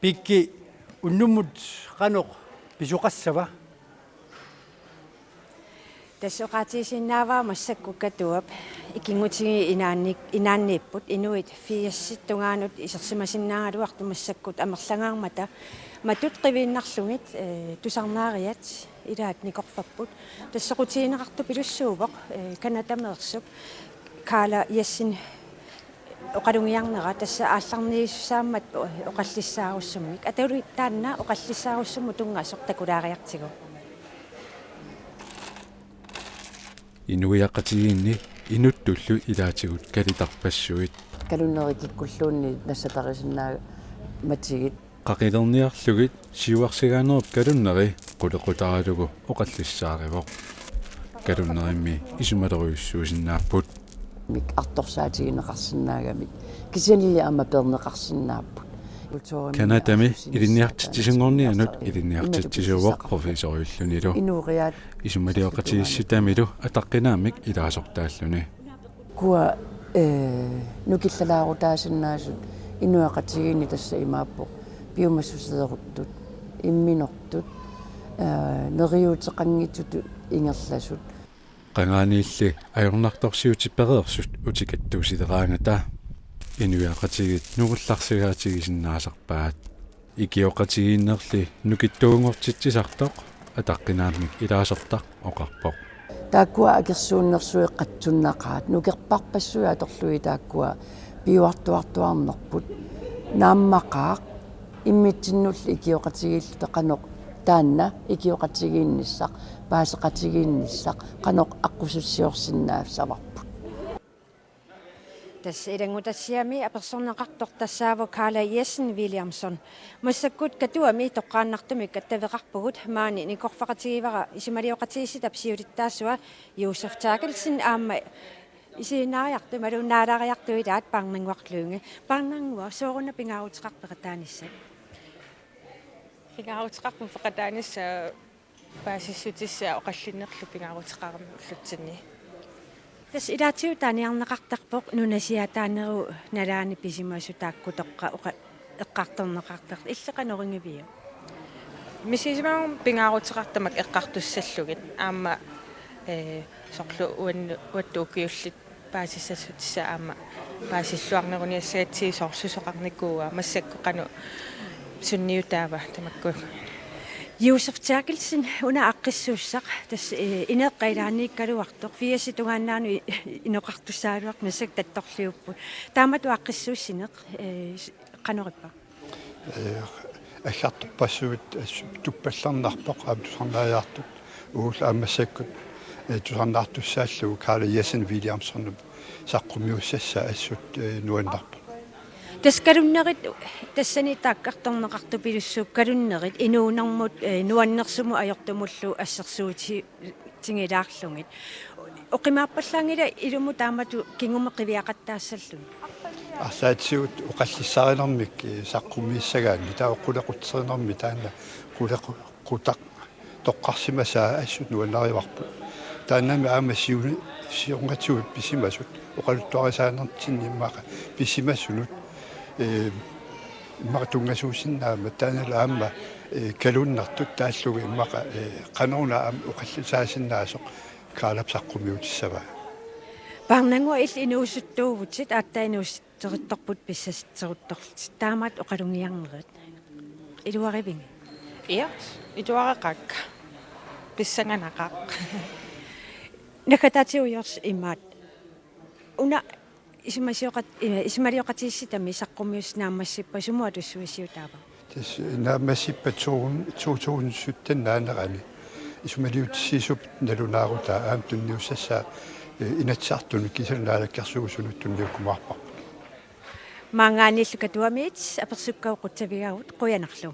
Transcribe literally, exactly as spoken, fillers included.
Pikki unnummut qanoq pisoqassava? Tassa oqaatigisinnaavara massakkut Katuap ikinngutigiit inaanni-, inaanniipput inuit firsit tungaanut isersimasinnaagaluartut massakkut amerlangaarmata matut qiviinnarlugit, eh, tusarnaariat ilaat nikorfarput. Tassa soqutigineqartupilussuuvoq, eh, Canadameersup Karla Jessen oqalugiarnera tassa aallarniussaammat oqallissaarusummik. Atuli taanna oqallissaarusummut tunngasoq takulaariartigu. Inuiaqatigiinni inuttullu ilaatigut kalitarpassuit. Kalunnerit kikkulluunniit nassatarisinnaammatigit. Qaqilerniarlugit siuarsigaanerup kalunneri qulequtaralugu oqallissaarivoq. Kalunnerimmi isumalerujussuusinnaapput. Mik artorsaatigineqarsinnaagamik. Kisiannili aamma peerneqarsinnaapput. Kulturimik Canadami asussinnissaa ilinniartitsisunngornianut taanna ilinniartitsisuuvoq professoriullunilu. Inuuriaat isumalioqatigiissitamilu ataqqinaammik ilaasortaalluni. Kua, eh, nukillalaarutaasinnaasut inuiaqatigiinni tassa imaappoq piumassuseeruttut, imminortut, eh, neriuuteqanngitsutut ingerlasut. Qangaaniilli ajornartorsiutipereersut utikattuusileraangata inuiaqatigiit nungullaarsigaatigisinnaasarpaat. Ikioqatigiinnerli nukittuunngortitsisartoq ataqqinaammik ilaasortaq oqarpoq. Taakkua akersuunnersueqatsunnaqaat nukerparpassuit atorlugit taakkua piuartuartuarnerput. Naammaqaaq immitsinnulli ikioqatigiilluta qanoq taanna ikioqatigiinnissaq, paaseqatigiinnissaq qanoq aqqusissiorsinnaassavarput. Tassa ilanngutassiami apersorneqartoq tassaavoq Karla Jessen Williamson. Massakkut Katuami toqqaannartumik attaveqarpugut, maani nikorfaqatigivara isumalioqatigiissitap siulittaasua Josef Terkelsen aamma isiginnaariartut imaluunniit naalaariartut ilaat Parnannguaq Lynge. Parnannguaq, sooruna pingaaruteqarpit peqataanissat? Pingaaruteqarpunga peqataanissaq paasissutissaa oqallinnerlu pingaaruteqarami ullutsinni. Tassa ilaatigut taaniarneqartarpoq nunasiaataanerup nalaani pisimasut taakku toqqaat oqa-, eqqartorneqartartut. Illit qanoq igiviuk? Misigisimavunga pingaaruteqartut tamakku eqqartussallugit aamma, eh, soorlu uan-, uattut ukiullit paasissassutissaat aamma paasilluarneruniassagatsigit soorlu susoqarnikuua massakkut qanoq sunniutaava tamakku. Josef Terkelsen, una aaqqissuussaq, tassa, eh, ineeqqat ilaanniikkaluartoq, firsit tungaannaanut i-, inoqartussaagaluartut massakkut tattorliupput. Taamatut aaqqissuussineq, eh, s-, qanorippa? Eh, aggertorpassuit assut tuppallernarpoq aamma tusarnaariartut. Uagullu aamma massakkut, eh, tusarnaartussaallugu Karla Jessen Williamsonip saqqummiussassaa assut, eh, nuannarpoq. Tassa kalunnerit tassani taakkartorneqartupilussuupput, kalunnerit inuunermut, eh, nuannersumut ajortumullu assersuuti-, tigilaarlugit. Oqimaappallaanngilaq ilumut taamatut kingumut qiviaqattaassalluni. Arlaatigut oqallissaarinermik, eh, saqqummiussagaanni taava qulequtserinermi taanna qulequ-, qutaq toqqarsimasaa assut nuannarivarput. Taannami aamma siu-, siornatigut pisimasut oqaluttuarisaanerminni immaqa pisimasunut, eh, immaqa tunngasuusinnaammat taannalu aamma, eh, kalunnertut taallugu immaqa, eh, qanoruna aamma oqallisaasinnaasoq Karlap saqqummiutissavaa. Parnannguaq, illit inuusuttuuvutit, aatsaat inuusutterittorputit, pissarsiuttorlutit, taamaattoq oqalugiarnerit. Iluarivigit? Ja, iluareqaakka. Pissanganaqaaq. Naggataatiujoorsi imaat. Una isumasioqat-, eh, isumalioqatigiissitami saqqummiussat naammassippat sumut atussuisiutaava? Tassa naammassippat to-, to tusind sytten naanerani isumaliutissiisutut nalunaarutaa aamma tunniussassaa, eh, Inatsisartunut kisianni Naalakkersuisunut tunniukkumaarparput. Maanngaanniillu Katuamiit apersukkavut qutsavigaavut, qujanarlu.